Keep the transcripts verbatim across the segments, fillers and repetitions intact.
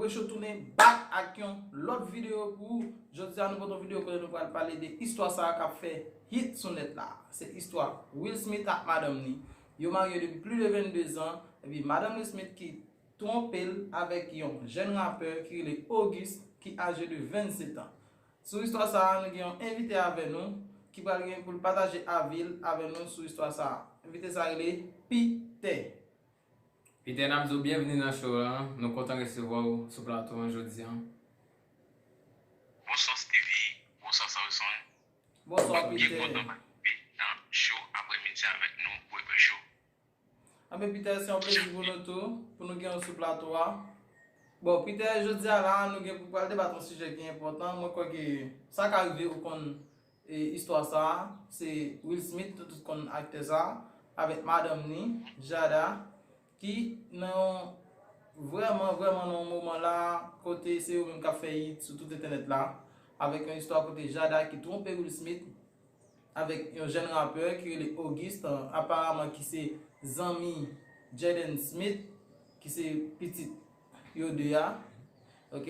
Show tounen back ak yon lòt videyo pou ou. Jodi a nou pote yon videyo kote nou pral pale de istwa sa a k ap fè hit sou nèt la. Se istwa Will Smith ak madanm ni. Yo marye depi plis de vennde zan, epi madanm Will Smith ki twonpe l avèk yon jèn rapè ki rele Auguste, ki aje de vennsetan. Sou istwa sa a, nou gen yon envite avè nou ki pral gen pou l pataje avi l avè nou sou istwa sa a. Envite sa a rele Peter. Peter, n ap di w byenvini nan show la. Nou kontan resevwa w sou plato an jodi a. Bonswa Steevy, bonswa Samson. Bonswa Peter. M byen kontan patisipe nan show aprèmidi avèk nou, Bwè Bwè Show. Anben Peter, se yon plezi pou nou tou, pou nou gen w sou plato a. Bon, Peter, jodi a la, nou gen pou pral debat yon sijè ki enpòtan. Mwen kwè ke sa ka rive ou konn e, istwa sa a, se Will Smith, nou tout konn aktè sa a, avèk madanm ni, Jada, ki nan yon, vrèman, vrèman nan yon moman la, kote se yo menm k ap fè hit sou tout entènèt la, avèk yon istwa kote Jada ki twonpe Will Smith avèk yon jèn rapè ki rele Auguste, aparaman ki se zanmi Jaden Smith, ki se pitit yo de a. Ok?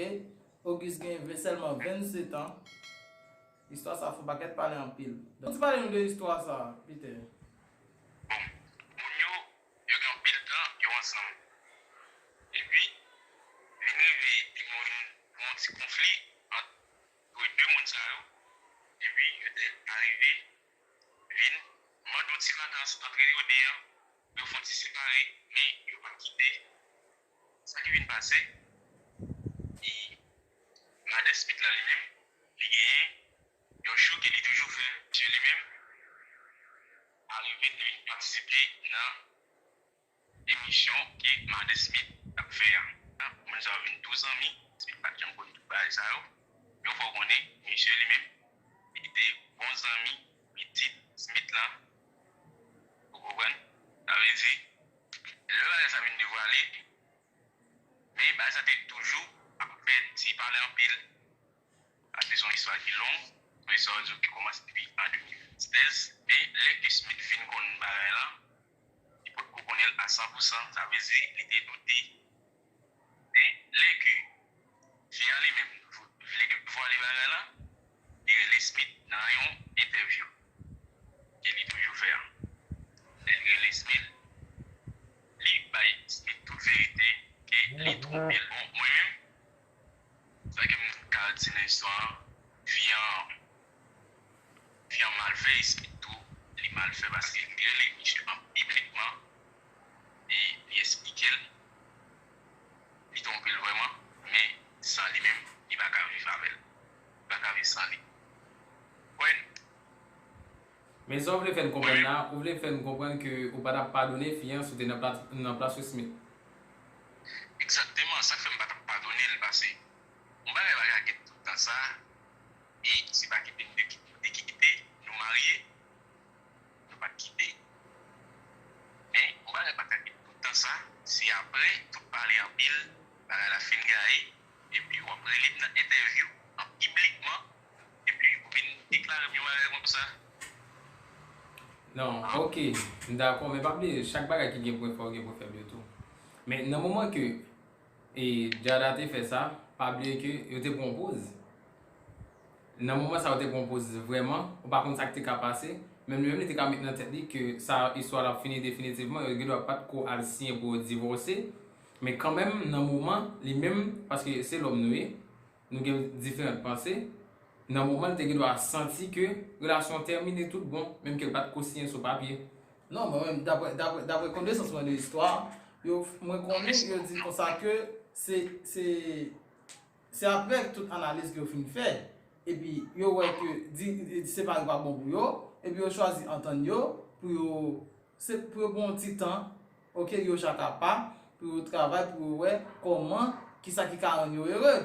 Auguste gen ve-, sèlman vennsetan. Istwa sa a fè yon pakèt pale anpil. Donk, ti pale nou de istwa sa a, Peter. Bon, moun yo, yo gen anpil tan, yo ansanm. Epi, vin rive, vin yon, yon ti konfli ant de moun sa yo. Epi, yo te arive, vin mande yon ti latans ant yo de an, pou yo fè yon ti separe, men yo pa kite. Sa ki vin pase, e, Madan Smith la li menm, li genyen yon show ke li toujou fè, ke li menm, arive li vin patisipe nan emisyon ke Madan Smith t ap fè a. Moun sa yo vin tou zanmi, Smith pa t janm konn tout bagay sa yo. Men w fò konnen, misye li menm, li te bon zanmi pitit Smith la. Ou konprann? Sa vle di, lè bagay sa vin devwale, men bagay sa te toujou ap fè ti pale anpil. Paske se yon istwa ki long, yon istwa yo di ki kòmanse depi an de mil sèz, men lè ke Smith fin konn bagay la, li potko konnen l a san pou san, sa vle di li te doute. Men lè ke fi an li menm vle devwale bagay la, li rele Smith nan yon entèvyou ke li toujou fè a. Lè li rele Smith, li bay Smith tout verite ke li twonpe l. Bon, mwen menm, sa ke m ka di nan istwa an, fi an, fi an mal fè, Smith tou, li mal fè paske li rele misye an piblikman e li eksplike l, li twonpe l vrèman, men san li menm, li pa ka viv avè l. Li pa ka viv san li. Kwen. Men sa w vle fè n konprann la, ou vle fè n konprann ke ou pa t ap padone fi an si w te nan pla-, nan plas Will Smith. Egzakteman, sa k fè m pa t ap padone l, paske yon bagay pa ka gen tout tan sa, e se pa kite m te ki-, te kite, nou marye, nou pa t kite. Men, yon bagay pa ka gen tout tan sa, se apre, tout pale anpil, bagay la fin gaye, epi w ap rele m nan entèvyou, an piblikman, epi ou vin deklare m yon bagay konsa. Non, ok, m dakò, men pa bliye, chak bagay ki gen pwen fò, gen pwen fèb yo tou. Men nan moman ke e Jada te fè sa, pa bliye ke yo te pran yon poz. Nan moman sa yo te pran yon poz vrèman, ou pa konn sa k te ka pase, men li menm li te ka met nan tèt li ke sa istwa la ap fini definitivman, yo gendwa pa t ko al siyen pou yo divòse, men kanmenm nan moman li menm, paske se lòm nou ye, nou gen diferan panse, nan moman li te gendwa santi ke relasyon an tèmine tout bon, menm ke l pa t ko siyen sou papye. Non, mwen menm, daprè, daprè, daprè konesans mwen de istwa, yo, mwen konnen yo di konsa ke se, se, se apre tout analiz ke yo fin fè, epi yo wè ke di, di, di separe pa bon pou yo, epi yo chwazi antann yo pou yo, se, pou yo pran yon ti tan, ok, yo chak apa, pou yo travay, pou yo wè kòman, kisa ki ka rann yo ere.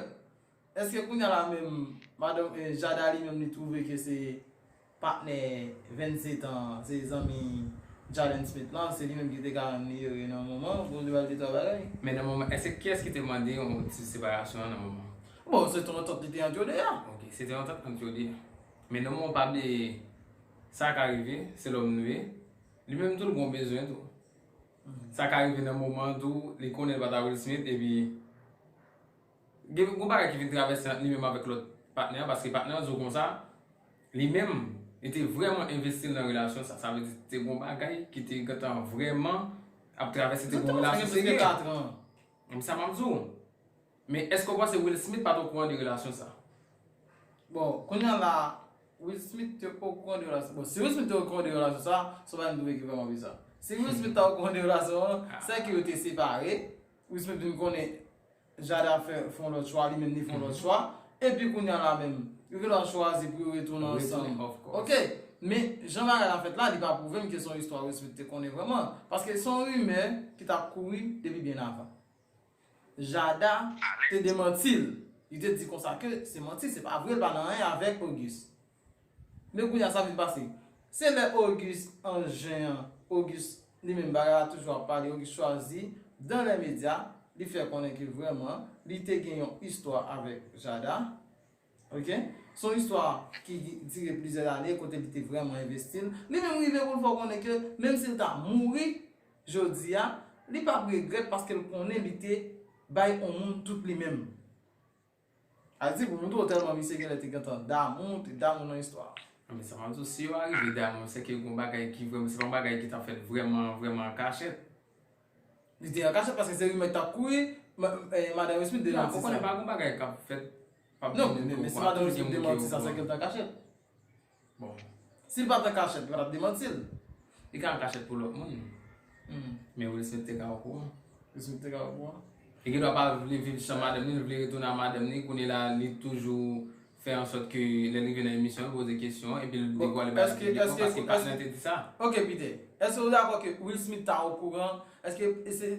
Èske kounye a la menm, madanm, eh, Jada li menm li twouve ke se patnè vennsetan, se zanmi Jaden Smith lan, se li menm ki te ka rann li ere nan moman, pou li pral di twa bagay? Men nan moman, èske kiyès ki te mande yon ti separasyon an nan moman? Bon, se te yon antant li te ant yo de a. Ok, se te yon antant ant yo de a. Men nan moman, pa bliye, sa ka rive, se lòm nou ye. Li menm tou, l gon bezwen tou. Mhm. Sa ka rive nan moman tou, li konnen l pa ta Will Smith, epi Gen yon bagay ki vin travèse ant li menm avèk lòt patnè an, paske patnè an di w konsa, li menm, li te vrèman envesti l nan relasyon sa. Sa vle di, te gen yon bagay ki te gentan vrèman ap travèse, te gen yon relasyon serye. Sa m ap di w. Men èske w panse Will Smith pa t okouran de relasyon sa? Bon, kounye a la, Will Smith te okouran de relasyon. Bon, si Will Smith te okouran de relasyon sa, se yon bagay m twouve ki vrèman biza. Si Will Smith ta okouran de relasyon an, sè ke yo te separe, Will Smith vin konnen Jada fè, fè yon lòt chwa, li menm li fè yon lòt chwa, epi kounye a la menm, yo gen dwa chwazi pou yo retounen ansanm. Ok, men jan bagay la fèt la, li pa pwouve m ke se yon istwa Will Smith te konnen vrèman. Paske se yon rimè ki t ap kouri depi byen avan. Jada te demanti l. Li te di konsa ke se manti, se pa vre, l pa nan anyen avèk Auguste. Men kounye a sa vin pase. Se lè Auguste an jen an, Auguste li menm bagay la toujou ap pale, Auguste chwazi dans les médias, li fè konnen ke vrèman li te gen yon istwa avèk Jada. Ok? Se yon istwa ki dire plizyè lane, kote li te vrèman envesti l. Li menm rive pou l fè w konnen ke menm si l ta mouri jodi a, li p ap regrèt paske l konnen li te bay yon moun tout li menm. Sa vle di, pou montre w tèlman misye genlè te gentan damou, te damou nan istwa a. Men sa m ap di w, si yo arive damou, se ke gon bagay ki vrèman, se pa yon bagay ki t ap fèt vrèman, vrèman an kachèt. Li te an kachèt paske se rimè ki t ap kouri, madanm Will Smith demanti sa. Ou konnen pa gon bagay k ap fèt, p ap gen moun ki okouran. Non, men si madanm Will Smith demanti sa, se ke l t an kachèt. Bon. Si l pa t an kachèt, li pa t ap demanti l. Li ka an kachèt pou lòt moun. Men Will Smith te ka okouran. Will Smith te ka okouran. Li gendwa pa vle viv san madanm ni, li vle retounen a madanm ni, kounye la li toujou fè an sòt ke lè l rive nan emisyon, li poze kesyon, epi l devwale bagay piblikman paske patnè te di sa. Ok, Peter, èske ou dakò ke Will Smith ta okouran? Èske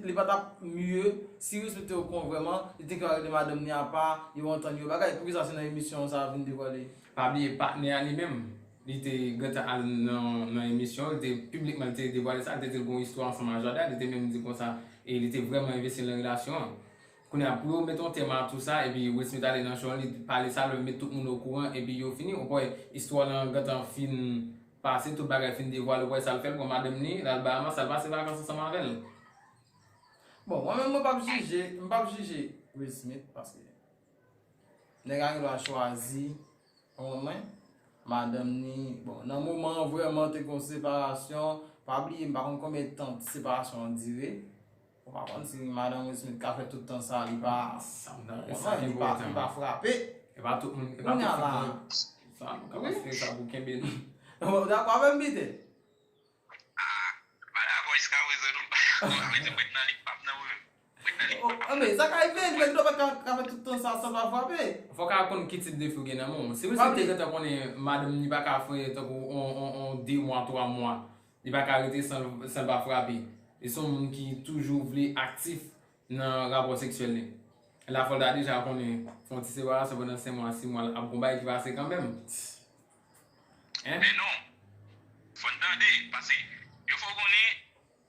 li pa t ap mye si Will Smith te okouran vrèman, li te ka rele madanm ni apa, yo antann yo bagay? Poukisa se nan emisyon sa a vin devwale? Pa bliye patnè a li menm, li te gentan al nan, nan emisyon, li te piblikman, li te devwale sa, li te di l gen yon istwa ansanm a Jada, li te menm di konsa, e li te vrèman envesti nan relasyon an. Kounye a, pou yo met yon tèm a tou sa, epi Will Smith ale nan show an, li pale sa, li met tout moun okouran, epi yo fini. Ou kwè istwa lan gentan fin pase, tout bagay fin devwale, ou kwè sa l fè, l pran madanm ni, l al Bahamas, al pase vakans ansanm avè l? Bon, mwen menm, mwen p ap jije, m p ap jije Will Smith, paske nèg la gen dwa chwazi, ou konprann mwen, madanm ni, bon, nan moman an vrèman te gen yon separasyon, pa bliye, m pa konn konbyen tan separasyon an dire. Ou pa konn si madanm Will Smith ka fè tout tan sa, li pa, ou konprann, li pa, li pa frape. E pa tout moun, e pa tout fi. Kounye a la. Sa nou ka pase sa pou kenbe nou. Ou dakò avè m, Peter? Ah, m pa dakò jiskaprezan non, m pa dakò. Sa vle di mwen nan lit p ap nan mwen menm. Mwen nan lit p ap nan. Anben, sa ka rive, li pa gen dwa pa ka, ka fè tout tan sa san l pa frape. Fò w ka konn ki tip de fi w gen nan men w. Si Will Smith te gentan konnen madanm ni pa ka fè tankou on, on, on de mwa, twa mwa, li pa ka rete san, san l pa frape. Li se yon moun ki toujou vle aktif nan rapò seksyèl li. La fò l ta deja konnen fè yon ti separasyon pandan senk mwa, sis mwa, ap gon bagay ki pase kanmenm. Hein? Men non. Fò n tande, paske yo fè w konnen,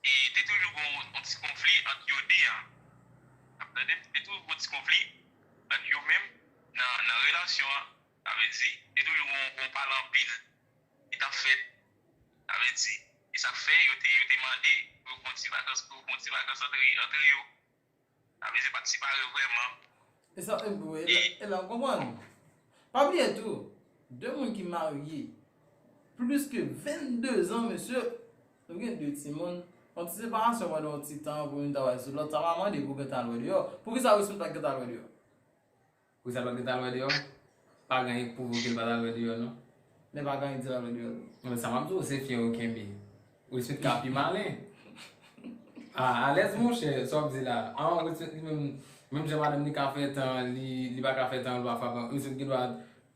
e, te toujou gon yon ti konfli ant yo de a. Ap tande m? Te toujou gon ti konfli ant yo menm nan, nan relasyon an. Sa vle di, te toujou gon, gon pale anpil ki t ap fèt. Sa vle di, e sa k fè yo te, yo te mande pou yo pran ti vakans, pou yo pran ti vakans antre, antre yo. Sa vle di, pa t separe vrèman. E sa, e, e la, e la, w konprann? Pa bliye tou, de moun ki marye plis ke vennde zan, mesye, nou gen de timoun, yon ti separasyon pandan yon ti tan pou youn ta wè sou lòt, sa pa mande pou gentan al wè deyò. Poukisa Will Smith pa t gentan al wè deyò? Poukisa l pa t gentan al wè deyò? Pa gen anyen k pwouve ke l pa t al wè deyò, non. Men pa gen anyen k di l al wè deyò tou. Men sa m ap di w, se fi an yo kenbe. Will Smith ka pi malen. Ah, alèz monchè, sa w ap di la. Ah, Will Smith li menm, menm jan madanm li ka fè tan, li, li pa ka fè tan, li pa frape. Will Smith gen dwa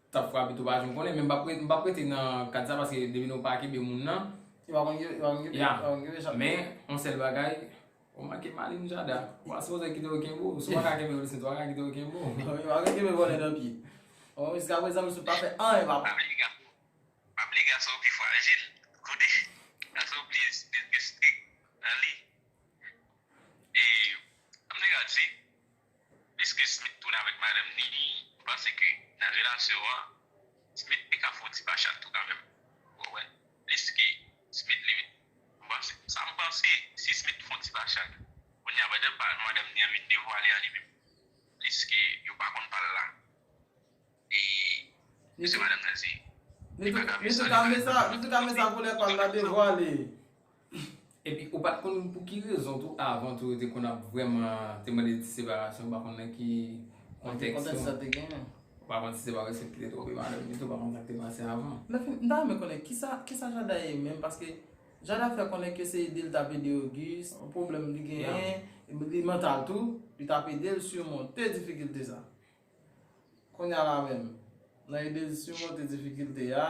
t ap frape tou, pa janm konnen, men m p ap re-, m p ap rete nan kad sa, paske depi nou pa kenbe moun nan. Li pa konn kenbe, li pa konn kenbe, li pa konn kenbe chat. Men, yon sèl bagay, ou manke malen Jada. Ou pa sipoze kite yo kenbe w. Si w pa ka kenbe Will Smith, ou pa ka kite yo kenbe w. Ou pa ka kenbe vòlè nan pye. Bon, jiskaprezan, Will Smith pa fè anyen, papa. Pa bliye gason, pa bliye gason yo pi frajil. Kote? Gason yo pi, pi, pi strik nan li. E, sa m te ka di, piske Smith tounen avèk madanm ni, m panse ke nan relasyon an, Smith te ka fè yon ti pa chat tou kanmenm. Ou konprann? Piske Smith li, m panse, sa m panse, si Smith fè yon ti pa chat, kounye a pandan pa, madanm ni an vin devwale a li menm. Li piske yo pa konn pa l la. E Li tou ka met sa, li tou ka met sa pou lè pa l la devwale. Epi ou pa t konn pou ki rezon tou avan tou yo te konn ap vrèman te mande ti separasyon, ou pa konn nan ki kontèks sa te genyen. Ou pa konn si se pa respè ki te twonpe madanm li tou, ou pa konn sa k te pase avan. M ta renmen konnen kisa, kisa Jada ye menm, paske Jada fè konnen ke se ede l t ap ede Auguste, yon pwoblèm li genyen, li mantal tou, li t ap ede l simonte difikilte sa. Kounye a la menm, nan ede l simonte difikilte a,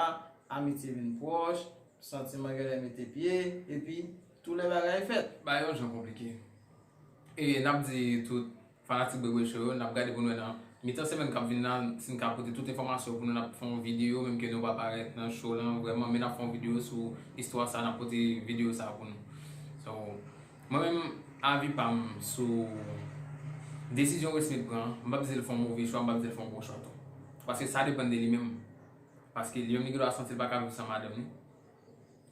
amitye vin pwòch, santiman genlè mete pye, epi tou lè bagay fèt. Bagay yo jan konplike. E n ap di tout fanatik Bwebwe Show yo, n ap gade pou n wè nan mitan semèn k ap vin la, si n ka pote tout enfòmasyon pou nou, n ap fè yon videyo, menm ke nou pa parèt nan show lan vrèman, men n ap fè yon videyo sou istwa sa, n ap pote videyo sa pou nou. So, mwen menm, avi pa m sou desizyon Will Smith pran, m p ap di l fè yon move chwa, m p ap di l fè yon bon chwa tou. Paske sa depann de li menm. Paske li menm li gen dwa santi l pa ka viv san madanm li.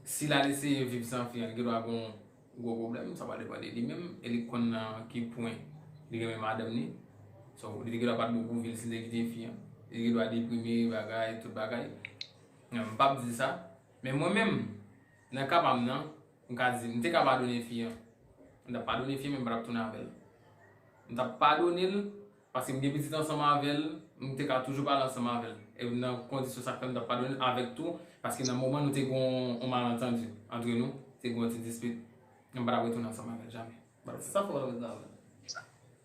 Si l al eseye viv san fi an, li gen dwa gen yon gwo pwoblèm, sa pral depann de li menm, e li konn nan ki pwen li renmen madanm li. So, li te gen dwa pa t bon pou vi l si l te kite fi an. Li te gen dwa deprime, bagay, tout bagay. M p ap di sa. Men mwen menm, nan ka pa m nan, m ka di, m te ka padone fi an. M t ap padone fi an, men m pa t ap tounen avè l. M t ap padone l, paske m gen pitit ansanm avè l, m te ka toujou pale ansanm avè l. E nan kondisyon sa k fè m t ap padone l avèk tou, paske nan moman nou te gen yon, yon malantandi antre nou, te gen yon ti dispit. M pa t ap retounen ansanm avè l jamè. Sa fè w pa t ap retounen avè l?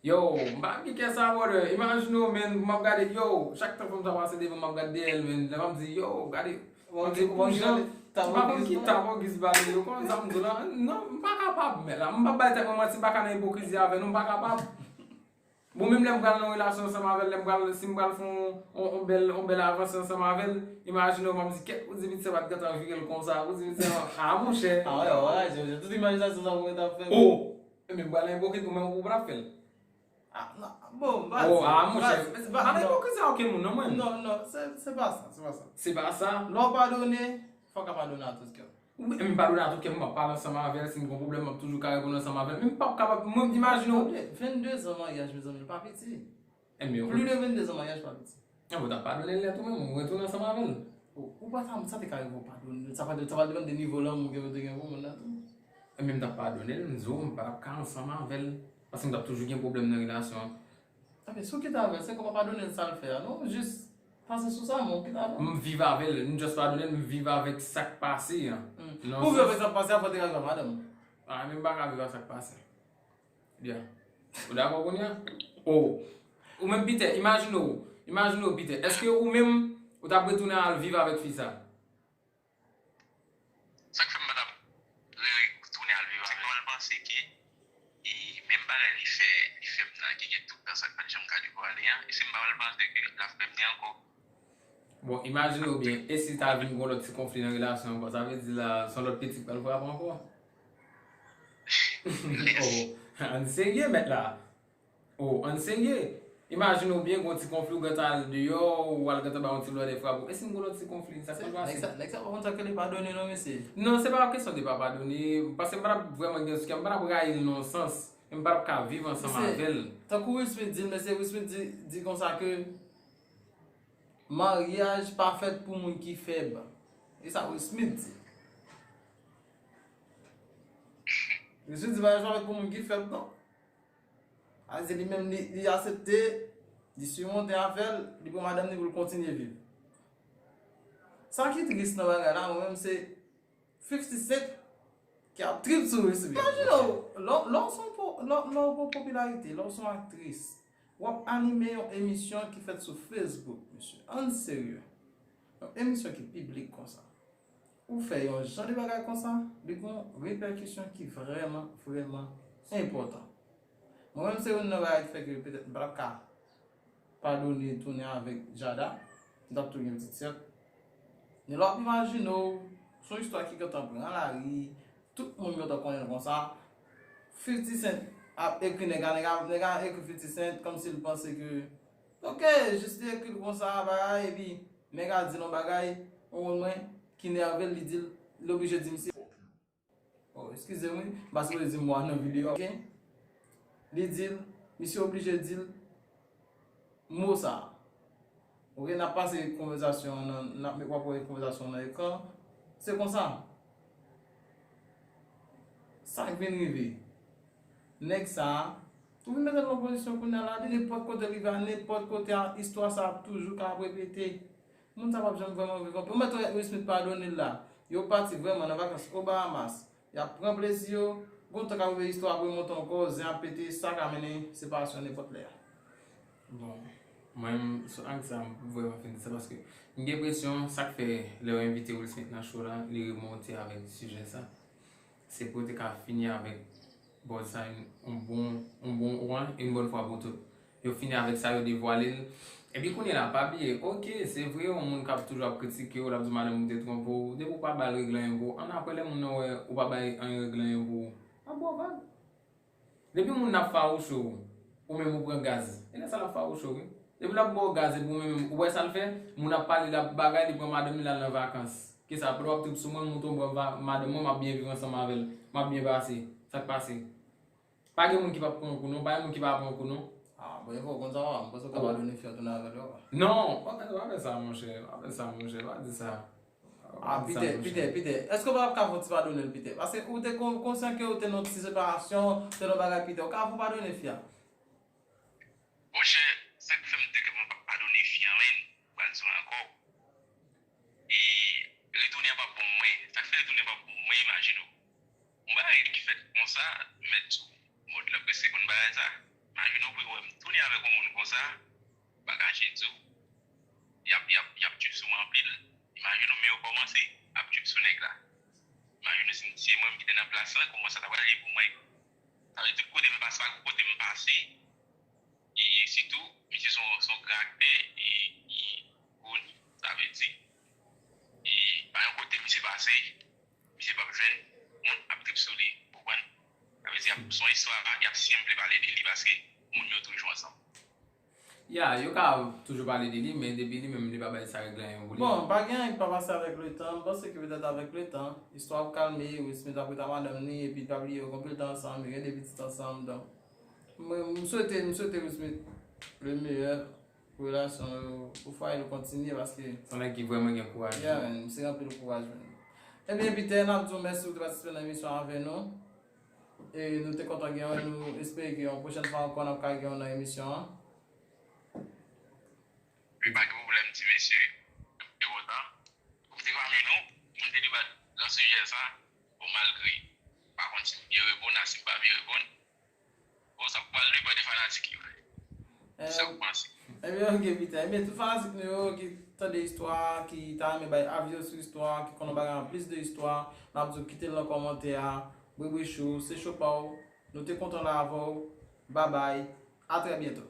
Yo, m pa gen kè sa, brother. Imajine w, man, pou m ap gade, yo, chak tan fanm sa pase devan m, m ap gade dèyè l, man. Lè m ap di, yo, gade, m ap di, bon jan, m pa konn ki ta Auguste ba li, yo konn sa m di w la. Non, m pa kapab, men la, m p ap bay tèt mwen manti, m pa ka nan ipokrizi avè nou, m pa kapab. Bon, menm lè m pral nan yon relasyon ansanm avè l, lè m pral, si m pral fè yon, yon, yon bèl, yon bèl avanse ansanm avè l, imajine w, m ap di, kèt, ou di pitit sa pa t gentan vire l konsa, ou di pitit sa, a, monchè. A, wè, wè, tout imaginasyon sa mwen t ap fè. Oh! Ebyen, m pral nan ipokrit, ou menm ou p ap fè l. Ah, non, bon, baz. Oh, ah, monchè, pa nan ipokrizi a okenn moun, non, mwen. Non, non, se, se pa sa, se pa sa. Se pa sa? Lè w padone, fò w ka padone a tout kè w. Wi, m padone a tout kè m, m ap pale ansanm avè l, si m gen yon pwoblèm, m ap toujou ka reponn ansanm avè l. Men m p ap kapab, mwen, imajine w. Vennde zan maryaj, mezanmi, l pa piti. Plis de vennde zan maryaj pa piti. Enben, w t ap padone l nèt ou menm, ou retounen ansanm avè l. Ou pa ta, sa te ka rive w padone l. Sa pa, sa pa depann de nivo lanmou ke w te gen pou moun nan tou. Enben, m t ap padone l, m di w, m pa t ap ka ansanm avè l. Paske m t ap toujou gen pwoblèm nan relasyon an. Enben, si w kite avè l, se kòm w padone l sa l fè a, non? Jis pase sou sa, men w kite avè l. M viv avè l, m just padone l, m viv avèk sa k pase an. Pou w viv avèk sa k pase a, fò w te ka viv ak madanm ou. Ah, men m pa ka viv ak sa k pase. Byen. Ou dakò kounye a? Oh. Ou menm Peter, imajine w. Imajine w, Peter. Èske ou menm, ou t ap retounen al viv avèk fi sa? Sa k fè m pa t ap retounen al viv avèk li? Mwen panse ke e menm bagay li fè, li fè m nan, ki gen tout tan sa k pa t janm ka devwale an, èske m pa pral panse ke l ap fè m li ankò? Bon, imajine w byen, e si ta vin gen yon lòt ti konfli nan relasyon ankò, sa vle di la, se yon lòt peti k pral frape ankò? Oh, ann serye mèt la. Oh, ann serye. Imajine w byen, gen yon ti konfli, ou gentan al deyò, ou al gentan bay yon ti lòdè frape w. E si m gen yon lòt ti konfli, sa k pral pase? Nèg sa, nèg sa pa konn sa ke li padone non, mesye. Non, se pa kesyon de pa padone, paske m pa t ap vrèman gen sou kè m, m pa t ap rayi l nan yon sans, men m pa t ap ka viv ansanm avè l. Tankou Will Smith di l, mesye, Will Smith di, di konsa ke maryaj pa fèt pou moun ki fèb. E sa Will Smith di. Will Smith di maryaj pa fèt pou moun ki fèb, non. Sa vle di li menm, li, li aksepte, li simonte afè l, li pran madanm li pou l kontinye viv. Sa ki tris nan bagay la, mwen menm, se fifty Cent ki ap trip sou Will Smith. Imajine w, lè w, lè w se yon po-, lè w, lè w gen popilarite, lè w se yon aktris, w ap anime yon emisyon ki fèt sou Facebook, mesye. Ann serye. Yon emisyon ki piblik konsa. Ou fè yon jan de bagay konsa, li gen yon repèkisyon ki vrèman, vrèman enpòtan. Mwen menm, se youn nan bagay ki fè ke petèt m pa t ap ka padone tounen avèk Jada, m t ap tou gen pitit sèt. Men lè w ap imajine w, se yon istwa ki gentan pran lari, tout moun gentan konnen l konsa. Fifty Cent ap ekri nèg la, nèg la, nèg la ekri Fifty Cent kòmsi l panse ke, ok, jis li ekri l konsa, bagay, epi nèg la di l yon bagay, yon moun mwen ki nève l, li di l, li oblije di misye. Oh, eskize m wi, m pa sipoze di mo a nan videyo a, ok? Li di l, misye oblije di l, mo sa. Ok, n ap pase konvèsasyon an nan, n ap, w ap wè konvèsasyon an nan ekran. Se konsa. Sa k vin rive? Nèg sa a, ou vin mete l nan pozisyon kounye a la, li nenpòt kote li va, nenpòt kote a, istwa sa ap toujou ka ap repete. Moun sa p ap janm vrèman viv anpil. Ou mèt wè Will Smith padone l la. Yo pati vrèman nan vakans o Bahamas. Y ap pran plezi yo. Gon tan k ap rive istwa ap remonte ankò, zen ap pete, sa ka mennen separasyon nenpòt lè. Bon, mwen menm, sou angle sa, m vrèman fin di sa paske m gen enpresyon sa k fè lè yo envite Will Smith nan show la, li remonte avèk sijè sa. Se pou yo te ka fini avèk buzz sa yon, yon bon, yon bon, yon bon fwa pou tout. Yo fini avèk sa, yo devwale l. Epi kounye la, pa bliye, ok, se vre, yon moun k ap toujou ap kritike w, l ap di madanm ou te twonpe w, depi w pa ba l règle anyen pou ou. Ann apre lè moun nan wè ou pa bay anyen règle anyen pou ou, l ap ba w vag. Depi moun nan ap fawouche w, ou menm ou pran gaz, e lè sa l ap fawouche w, wi. Depi l ap ba w gaz epi ou menm ou wè sa l fè, moun ap pale, l ap bagay, li pran madanm li, l al nan vakans. Kisa, pandan w ap trip sou mwen, m montre w m pran va- madanm mwen, m ap byen viv ansanm avè l, m ap byen pase. Sa k pase? Pa gen moun ki p ap pran kou non, pa gen moun ki pa pran kou non. Ah, bon, e fò w konn sa, papa. M panse w ka padone fi a tounen avè l, papa. Non, pa fè, pa fè sa, monchè. Pa fè sa, monchè. Pa di sa. Ah, Pite, Pite, Pite, èske w pa ka fè yon ti padone l, Pite? Paske ou te kon- konsyan ke ou te nan yon ti separasyon, te nan yon bagay, Pite. Ou ka fè padone fi a? Monchè, sa k fè m di ke m p ap padone fi a, menn. M pral di w ankò. E retounen an p ap bon pou mwen. Sa k fè retounen an p ap bon pou mwen, imajine w. Yon bagay ki fèt konsa, mèt sou mòd la, prèske konn bagay sa. Imajine w pou yo wè m tounen avèk yon moun konsa, m pa kache di w, y ap, y ap, y ap trip sou mwen anpil. Imajine w, men yo kòmanse ap trip sou nèg la. Imajine w si m, si se mwen menm ki te nan plas lan, kòman sa ta pral ye pou mwen. Sa vle di tout kote m pase, pa gen kote m pase, e sitou, misye se yon, se yon gran aktè, e, e koni, sa vle di, e pa gen kote misye pase, misye p ap jwenn moun ap trip sou li, ou konprann? Sa vle di, y ap, se yon istwa, y ap senble pale de li paske moun yo toujou ansanm. Ya, yo ka toujou pale de li, men depi li menm, li pa bay sa regle anyen pou li. Bon, pa gen anyen ki pa pase avèk letan. M panse ke petèt avèk letan, istwa ap kalme, Will Smith ap ret ak madanm li, epi pa bliye yo gen anpil tan ansanm, yo gen de pitit ansanm, donk, mwen, m swete, m swete Will Smith le meyè, pou relasyon yo, pou fwaye yo kontinye, paske se yon nèg ki vrèman gen kouraj. Yeah, man, misye gen anpil kouraj, man. Ebyen, Peter, n ap di w mèsi pou w te patisipe nan emisyon avè nou. E nou te kontan gen w, nou espere ke yon pwochèn fwa ankò n ap ka gen w nan emisyon an. Wi, pa gen pwoblèm, ti mesye. M te kontan. Ou te pami nou, pou m te debat nan sijè sa, bon, malgre m pa konn si m byen reponn, a si m pa byen reponn. Bon, sa pral depann de fanatik yo. Sa ou panse? Ebyen, ok, Peter. Ebyen, tout fanatik nou yo ki tande istwa a, ki ta renmen bay avi yo sou istwa a, ki konn yon bagay an plis de istwa a, n ap di w kite l nan kòmantè a. Bwebwe Show, se show pa w. Nou te kontan la avè w. Babay. A trè byento.